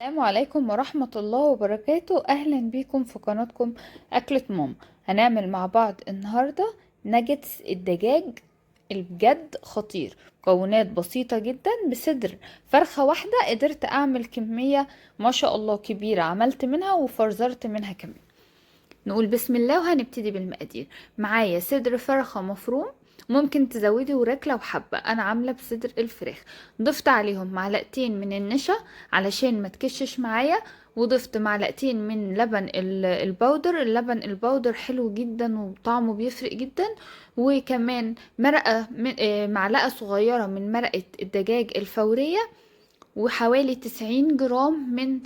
السلام عليكم ورحمة الله وبركاته. أهلا بيكم في قناتكم أكلة ماما. هنعمل مع بعض النهاردة ناجتس الدجاج البجد خطير، مكونات بسيطة جدا، بصدر فرخة واحدة قدرت أعمل كمية ما شاء الله كبيرة، عملت منها وفرزرت منها كمان. نقول بسم الله وهنبتدي بالمقادير. معايا صدر فرخة مفروم، ممكن تزودي وراك لو حابة، انا عاملة بصدر الفراخ. ضفت عليهم معلقتين من النشا علشان ما تكشش معايا، وضفت معلقتين من لبن البودر. اللبن البودر حلو جدا وطعمه بيفرق جدا. وكمان معلقة صغيرة من مرقة الدجاج الفورية، وحوالي 90 جرام من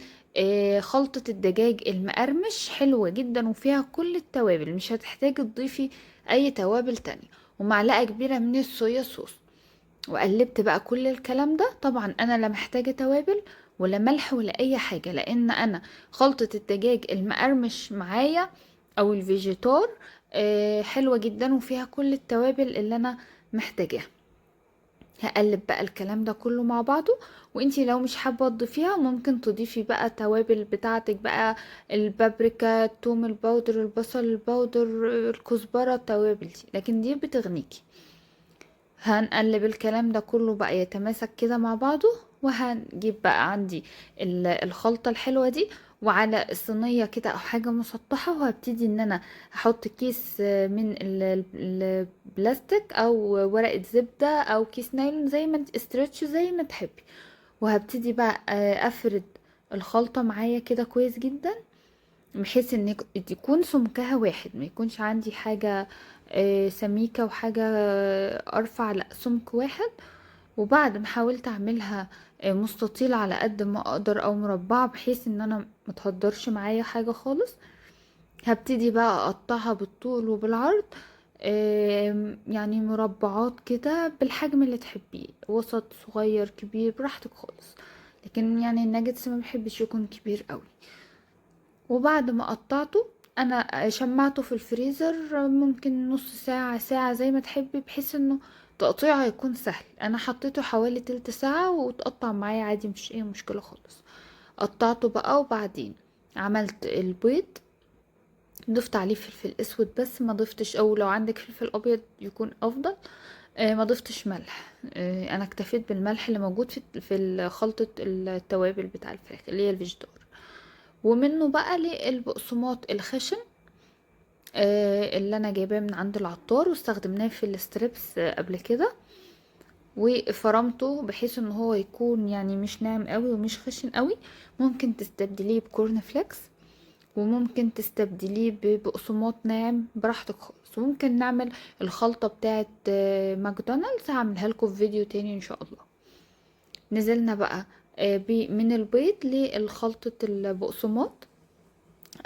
خلطة الدجاج المقرمش، حلوة جدا وفيها كل التوابل، مش هتحتاجي تضيفي اي توابل تانية، ومعلقة كبيرة من الصويا صوص. وقلبت بقى كل الكلام ده. طبعا انا لا محتاجة توابل ولا ملح ولا اي حاجة، لان انا خلطة الدجاج المقرمش معايا او الفيجيتار، حلوة جدا وفيها كل التوابل اللي انا محتاجاها. هقلب بقى الكلام ده كله مع بعضه، وانتي لو مش حابة تضيفيها ممكن تضيفي بقى التوابل بتاعتك بقى، البابريكا، التوم البودر، البصل البودر، الكزبرة، التوابل دي، لكن دي بتغنيكي. هنقلب الكلام ده كله بقى يتماسك كده مع بعضه. وهنجيب بقى عندي الخلطة الحلوة دي وعلى الصينية كده او حاجة مسطحة، وهبتدي ان انا احط كيس من البلاستيك او ورقة زبدة او كيس نايلون زي ما انت استرتش زي ما تحبي. وهبتدي بقى افرد الخلطة معايا كده كويس جدا، بحيث ان يكون سمكها واحد، ما يكونش عندي حاجة سميكة وحاجة ارفع، لا سمك واحد. وبعد ما حاولت اعملها مستطيلة على قد ما اقدر او مربعة بحيث ان انا ما تهدرش معايا حاجة خالص، هبتدي بقى اقطعها بالطول وبالعرض، يعني مربعات كده بالحجم اللي تحبيه، وسط، صغير، كبير، براحتك خالص. لكن الناجتس ما بحبش يكون كبير قوي. وبعد ما قطعته انا شمعته في الفريزر ممكن نص ساعة ساعة زي ما تحبي، بحيث انه تقطيعه يكون سهل. انا حطيته حوالي تلت ساعة وتقطع معايا عادي، مفيش اي مشكلة خالص. قطعته بقى، وبعدين عملت البيض، ضفت عليه فلفل اسود بس ما ضفتش، او لو عندك فلفل ابيض يكون افضل. ما ضفتش ملح، انا اكتفيت بالملح اللي موجود في خلطة التوابل بتاع الفراخ اللي هي الفيجيتار. ومنه بقى للبقسماط الخشن، اللي انا جايباه من عند العطار واستخدمناه في الستريبس، قبل كده، وفرمته بحيث ان هو يكون مش ناعم قوي ومش خشن قوي. ممكن تستبدليه بكورن فليكس، وممكن تستبدليه ببقسماط ناعم براحتك خالص. وممكن نعمل الخلطة بتاعت ماكدونالدز، هعملها لكم في فيديو تاني ان شاء الله. نزلنا بقى، من البيض للخلطة البقسماط.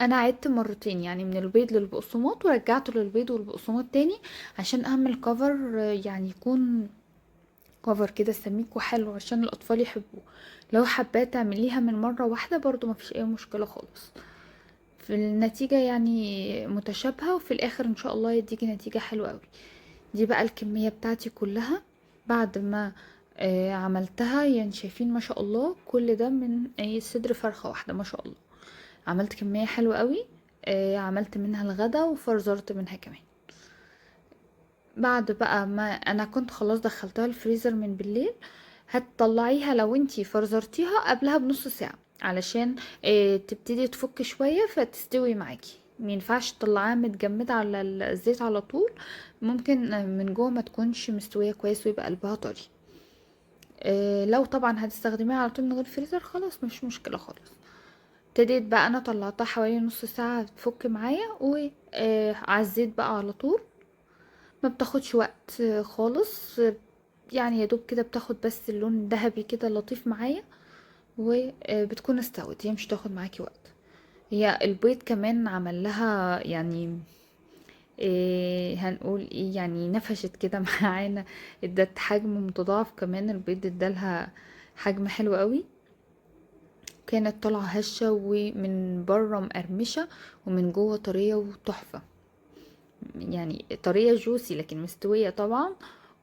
انا عدت مرتين، من البيض للبقسماط ورجعته للبيض والبقسماط تاني عشان اعمل كفر، يكون كفر كده سميك وحلو عشان الاطفال يحبوه. لو حابة تعمليها من مرة واحدة برضو مفيش اي مشكلة خالص، في النتيجة متشابهة، وفي الاخر ان شاء الله يديكي نتيجة حلوة قوي. دي بقى الكمية بتاعتي كلها بعد ما عملتها، شايفين ما شاء الله كل ده من اي صدر فرخة واحدة ما شاء الله. عملت كمية حلوة قوي، عملت منها الغدا وفرزرت منها كمان. بعد بقى ما انا كنت خلاص دخلتها الفريزر من بالليل، هتطلعيها لو انتي فرزرتيها قبلها بنص ساعة علشان، تبتدي تفك شوية فتستوي معاكي. ما ينفعش تطلعيها متجمدة على الزيت على طول، ممكن من جوه ما تكونش مستوية كويس ويبقى قلبها طري. لو طبعا هتستخدميها على طول من غير فريزر خلاص مش مشكلة خالص. ابتديت بقى انا طلعتها حوالي نص ساعة تفك معايا، على الزيت بقى على طول، ما بتاخدش وقت خالص، يا دوب كده بتاخد بس اللون الذهبي كده لطيف معايا، وبتكون استوت، هي مش تاخد معاكي وقت. هي البيض كمان عمل لها هنقول ايه، نفشت كده معانا، ادت حجم متضاعف كمان، البيض ادالها حجم حلو قوي. كانت طالعة هشة ومن بره مقرمشة ومن جوه طرية وتحفة، طرية جوسي لكن مستوية طبعا،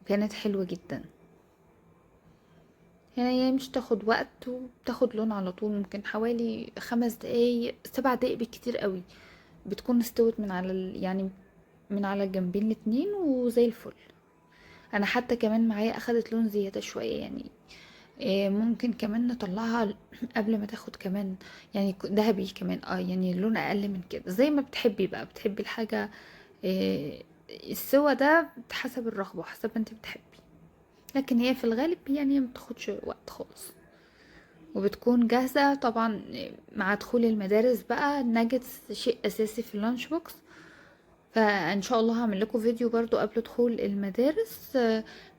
وكانت حلوة جدا. هنا يعني مش تاخد وقت وبتاخد لون على طول، ممكن حوالي 5 دقايق 7 دقايق بالكتير قوي بتكون استوت من على يعني من على الجنبين الاتنين وزي الفل. انا حتى كمان معايا اخدت لون زيادة شوية، يعني ممكن كمان نطلعها قبل ما تاخد كمان يعني ذهبي كمان، يعني اللون اقل من كده، زي ما بتحبي بقى، بتحبي الحاجة، السوا ده حسب الرغبة حسب ما انت بتحبي، لكن هي في الغالب يعني ما بتاخدش وقت خالص وبتكون جاهزة. طبعا مع دخول المدارس بقى الناجتس شيء اساسي في ال lunch box، فان شاء الله هعمل لكم فيديو برضو قبل دخول المدارس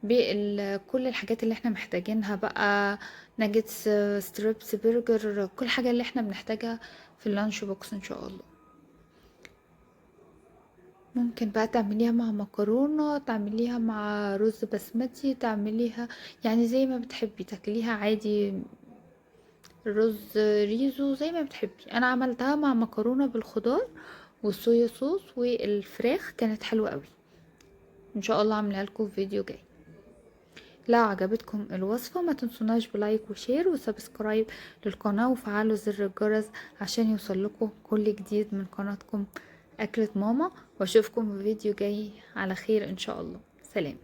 بكل الحاجات اللي احنا محتاجينها بقى، ناجتس، strips، برجر، كل حاجة اللي احنا بنحتاجها في ال lunch box ان شاء الله. ممكن بقى تعمليها مع مكرونة، تعمليها مع رز بسمتي، تعمليها يعني زي ما بتحبي، تاكليها عادي رز ريزو زي ما بتحبي. انا عملتها مع مكرونة بالخضار والصويا صوص والفراخ، كانت حلوة قوي. ان شاء الله عاملها لكم في فيديو جاي. لو عجبتكم الوصفة ما تنسوناش ب like و share و subscribe للقناة، وفعلوا زر الجرس عشان يوصل لكم كل جديد من قناتكم أكلة ماما. واشوفكم في فيديو جاي على خير ان شاء الله. سلام.